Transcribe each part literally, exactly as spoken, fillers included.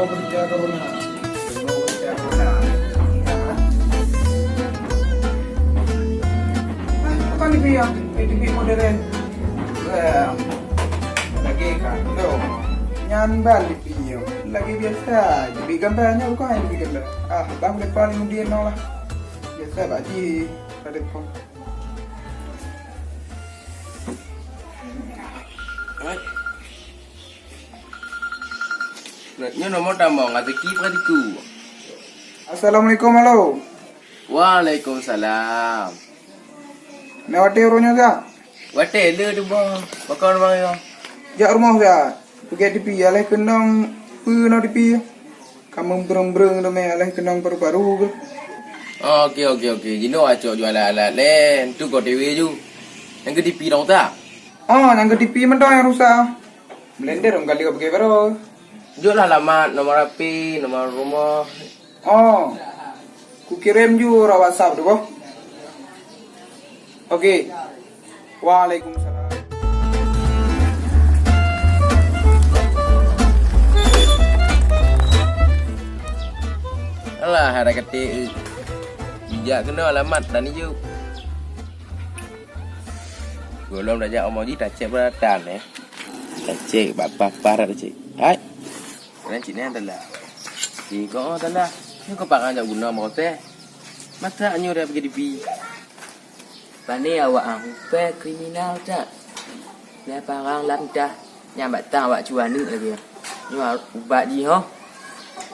Kerja corona. Kerja corona. Bukan D P ya, eh, D P modern. Eh, lagi kan, tu. Nyan ban D P ya. Lagi biasa, D P gambar nyan bukan D P gambar. Ah, bang lepas ni dia nol lah. Biasa bak ji, pada phone. Nyoe nomor tamong, Azeki Pratiku. Assalamualaikum, halo. Waalaikumsalam. Nak watèe uroe nyoe, Kak? Watèe le tu, boh. Pakon bang yo? Jak rumoh, Kak. Peugèt D P, alah keunong peue nyoe D P. Ka meubreueng-breueng teumé, alah keunong paru-paru keuh. Oh, oke, oke, oke. Jinoe acok ju alat-alat lé. Entu kau dewe ju. Nyang keu D P dong ta? Oh, nyang keu D P mantong nyang rusak. Blender dong kali kau pakai baru. Jok lah alamat, nomor H P, nomor rumah. Oh. Kukirém ju lewat WhatsApp tu, boh. Oke. Waalaikumsalam. Alah, ada ketik. Bijak keunoe alamat dan ijuk. Gohlom tajak omoh jih, tacek peuratan, eh. Tacek bak pah-pah dah tacek. Hai. Nyan cit nyan teulah. Di kong teulah. Nyoe keupakan jak guna meukote. Masa nyoe dah pergi dibi. Pane awak ah, upai kriminal that. Nyan parang lam tah. Nyan bak tang awak cu aneuk lagèe. Nyoe ubat jih ho.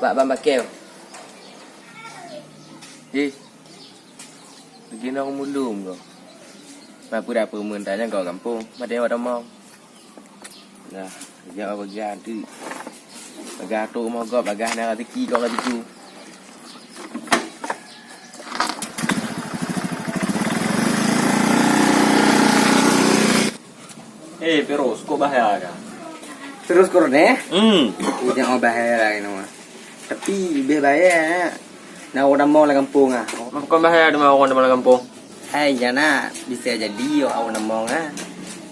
Bak ban bakeu. Ih. Lagi nong mulum ko. Apa dah peumeuntanya kau gampông. Madé awak tamong. Nah, jak awak bagah tu. Bagah tu mau gop, bagah na rezeki kau lagi tu. Eh, Pirus, kok bahaya kan? Terus kurun eh? Hmm. Udah mau bahaya lah ini mah. Tapi lebih bahaya na. Na orang mau lah gampông ah. Kon bahaya teuma orang mau lah gampông. Hai jana bisa jadi yo awak nemong ah.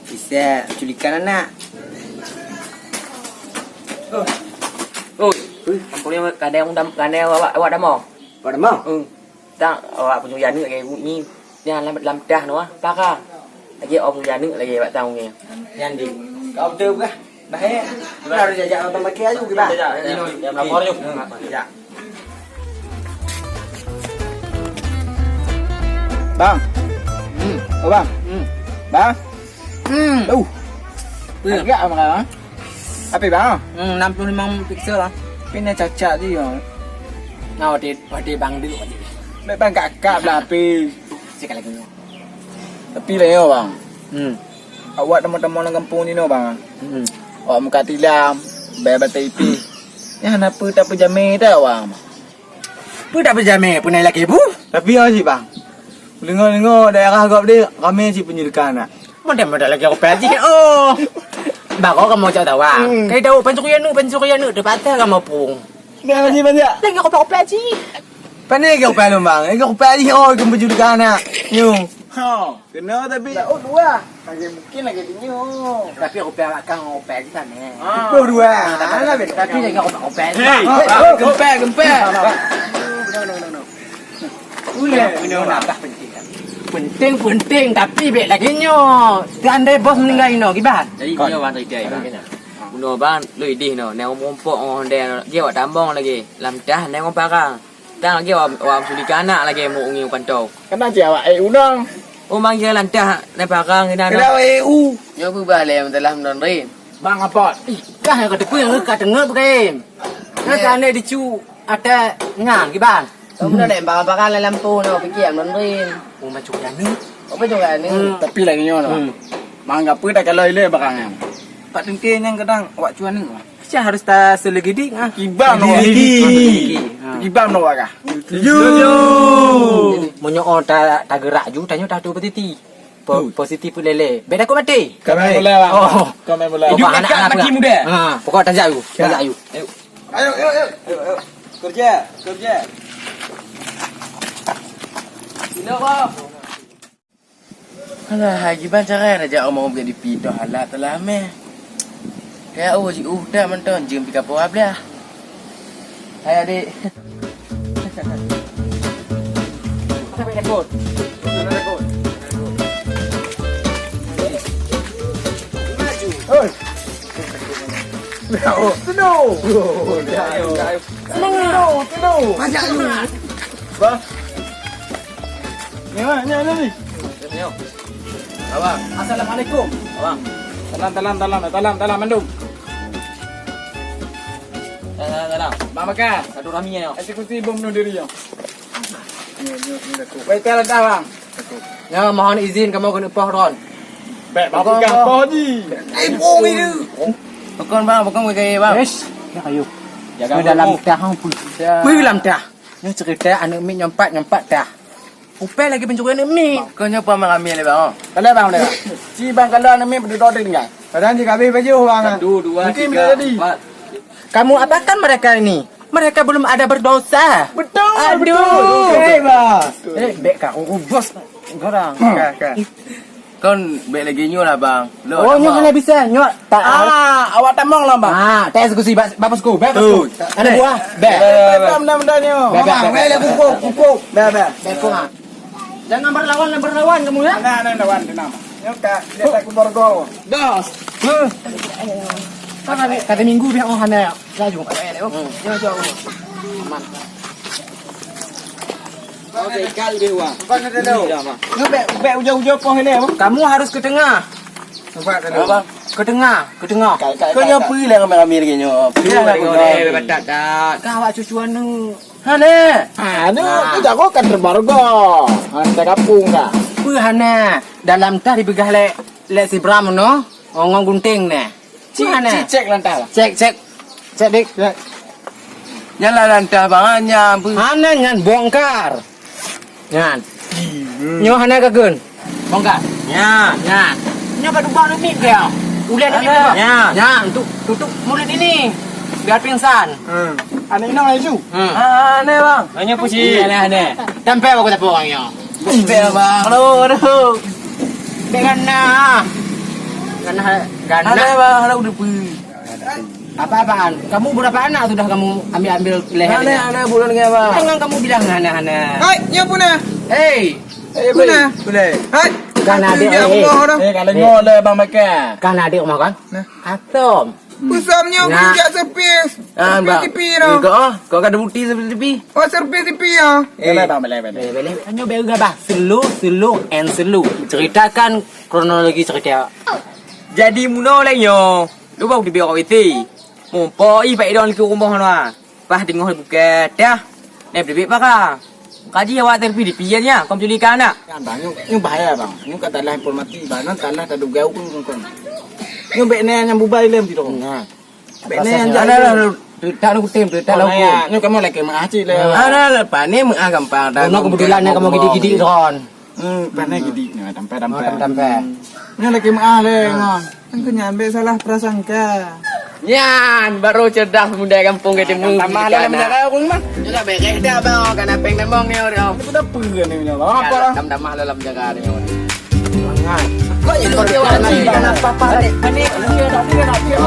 Bisa culikan anak. Oh, ui, ampun ya kadang dam kadang awak awak damo. Awak damo? Hmm. Tak awak punya aneuk lagi ni. Yang lam lam tah noh para. Lagi awak punya aneuk lagi awak tahu ni. Yang di. Kau betul kah? Bahaya. Harus jajak nonton pakai aju kita. Jajak, jajak. Yang lapor aju. Jajak. Bang. Hmm. Oh, bang. Hmm. Bang. Hmm. Uh. Agak bang. Apa bang? Hmm, enam puluh lima piksel lah. Pina cacat je ya. Nah, waktu waktu bang dulu waktu. Bang kakak lah api. Sekali lagi. Tapi lah ya bang. Hmm. Awak teman-teman lam kampung ni no bang. Hmm. Awak muka tilam, bayar batai ipih. Ya kenapa tak pejamai dah bang? Apa tak pejamai? Apa naik laki bu? Tapi ya sih bang. Dengar-dengar daerah gop deh ramai sih penyulikan nak. Mana mana lagi aku pelaji oh. Baru kamu cak tawa. Hmm. Kai tahu pancuri aneuk pancuri aneuk tu patah kamu pung. Dah lagi banyak. Lagi aku pelaji. Pandai lagi aku pelaji bang. Lagi aku pelaji oh kamu penyulikan nak. Nyu. Ha. Kena tapi. Laut dua. Lagi mungkin lagi tinyu. Tapi rupiah belakang rupiah di sana. Ah. Dua dua. Ah, tapi tapi lagi rupiah rupiah. Hei, kempek kempek. Ulah punya nafkah penting kan. Penting penting tapi bek lagi nyo. Seandai bos meninggal ino kiban. Jadi dia orang cerita. Bunuh bang, lu idih no, nang rumpok ngondeh no, dia awak tambong lagi. Lam tah nang rumpara. Tang lagi awak awak sulit anak lagi mau ngi pantau. Kena cik awak eh unang. Oh manggil lantah na parang ina. Kena eh u. Nyoe peubah lé meutelah meunon rin. Bang apa? Ih, kah yang kata yang kata ngep game. Nah tane dicu ata ngang kiban. Kamu nak lembang apa kan dalam pun nak fikir meunon rin. Oh macam ni. Apa juga ni? Hmm. Tapi lagi nyoe lah. Hmm. Mang apa dah kalau ile barang yang. Pak tengke yang kadang awak cuan ni. Cah harus ta seulegidik ah. Ibam no. Seulegidik. Ha. Ibam no warah. Yo. Meunyoe ta tagerak ju tanyoe ta tu petiti. Po, positif lele. Beda kau mati. Kami mulai bang. Oh. Kami mulai. Hidup dekat mati muda. Ha, pokok tajak ju. Tajak ju. Ayo. Ayo, ayo, ayo. Ayo, ayo. Kerja, kerja. Sila bang. Alah, hai kiban cara raja omong bak dipi toh alat telah meh. Kaya oh ji uh dah mantong jeuem pika poh ablah. Hai adik. Sampai rekod. Rekod. Hoi. Senang. Senang. Senang. Bah. Ni, ni, ni, ni. Abang. Assalamualaikum. Abang. Talam, talam, talam, talam, talam, mandum. Talam, talam, talam. Bang Bakar, satu rami nyoe. Eksekusi bom bunuh diri nyoe. Wei, teulatah, Bang. Nyoe mohon izin kamoe keuneuk poh ron. Bèk, Bang, pegang poh ji. Eh, bom itu. Bukan, Bang, bukan pakai, Bang. Eish, ya, ayo. Jaga dalam tah, hang pun. Pui lam tah. Nyoe cerita aneuk miet nyoe pat, nyoe pat tah. Upée lagi pencuri aneuk miet. Kau nyoe pah mengambil, Bang. Boleh, Bang, boleh, Bang. Si Bang kalau aneuk miet berdua tinggal. Kadang jika habis baju, Bang. Satu, dua, tiga, empat. Kamu apakan mereka ini? Mereka belum ada berdosa. Betul, aduh. Betul. Eh, Bang. Eh, bek kau, bos. Orang. Kan, kan. Kon bèk lagèe nyoe lah, Bang. Lôn. Oh, nyoe hana bisa. Nyoe tak. Ah, awak tamong lah, Bang. Ah, tak eksekusi, bak, bak posko, bak posko. Ada buah. Bèk. Bèk, bèk, bèk. Bèk, bèk, bèk. Bèk, bèk, bèk. Bèk, bèk. Bèk, bèk. Bèk, bèk. Jangan berlawan, berlawan kamu, ya. Nah, nah, lawan, tenang. Nyoe ka, dia tak kubur gol. Dos. Huh. Kata, kata minggu biar oh hana. Laju. Nyoe jauh. Aman. Nyoe bèk, bèk ujoe-ujoe poh ilèe, Bang. Kamu harus ke tengah. Cuba tadi. Apa? Ke tengah, ke tengah. Kai, kai, kai, kai. Kau nyoe pui lah ramai-ramai lagi nyoe. Pui lah ramai-ramai. Batat dak. Kau awak cucu anu. Hana. Anu, tu jago kan terbargo. Ha, kita kampung dah. Pui hana. Dalam tah dipeugah lé, lé si Bram no. Ongong gunting nè. Cik, cik, cek lantas lah. Cek, cek. Cek, Dik, cek. Nyan lah lantas, Bang, nyan. Hana nyan bongkar. Nyan. Nyoe hana gageun. Bongkar. Nyan. Nyan. Nyoe ka dubang aneuk miet dia. Ulèe aneuk miet dia. Nyan. Nyan, tu, tutup mulut ini. Biar pingsan. Hmm. Aneuk inong laju. Hmm. Ah, aneh, Bang. Hanya pusing. Aneh, aneh. Tampé aku tak orang nyoe. Tampé, Bang. Aduh, aduh. Dek gana. Gana, gana. Aneh, Bang. Aduh, udah pui. Apa-apaan? Kamu berapa anak sudah kamu ambil-ambil leher? Anak, anak bulan ni apa? Jangan kamu bilang anak-anak. Hai, nyoe puna. Hei. Eh, puna. Puna. Hai. Kan adik, eh, eh. Eh, kalau nyoe le Bang Mekah. Kan adik rumah kan? Nah. Atom. Pusam nyoe. Nah. Bijak sepis. Ah, Bang. Sepis tipi no. Eh, kau, ah, kau kan ada bukti sepis tipi? Oh, sepis tipi ya. Eh, bang, boleh, boleh. Boleh, boleh. Nyoe baru gabah. Slow, slow and slow. Ceritakan kronologi cerita. Jadi mula lé nyoe. Lubang teubiet awak W C. Mumpok ih bak idong likot rumoh na. Pah teungoh buka dah. Nai teubiet baka. Kaji awak terpi di pian nya, kom culikan nak. Kan bang, nyoe, nyoe bahaya bang. Nyoe ka talah informasi, bang. Nan talah tadu gau kun kun kun. Nyoe bek nai nyang bubai lem ti dong. Nah. Bek nai nyang ada lah. Teutak lu kutem, teutak lu. Nyoe kamu lagi meuah cit le. Ada lah, pane meuah gampang. Nyoe kebetulan nyoe kamu gidik-gidik kon. Hmm, pane gidik nyoe, tampai, tampai. Tampai. Nyoe lagi meuah le, ngon. Kan keu nyan bèk salah prasangka. Nyan baru cerdas muda kampung ke timu. Tamah dalam jaga aku mah. Nyoe dah bereh dah bang, kana peng nemong ni orang. Aku dah peugah ni nyoe. Apa lah? Tam tamah dalam jaga ni. Kok jadi dia orang ni? Kana papa ni. Ani dia dah dia dah dia.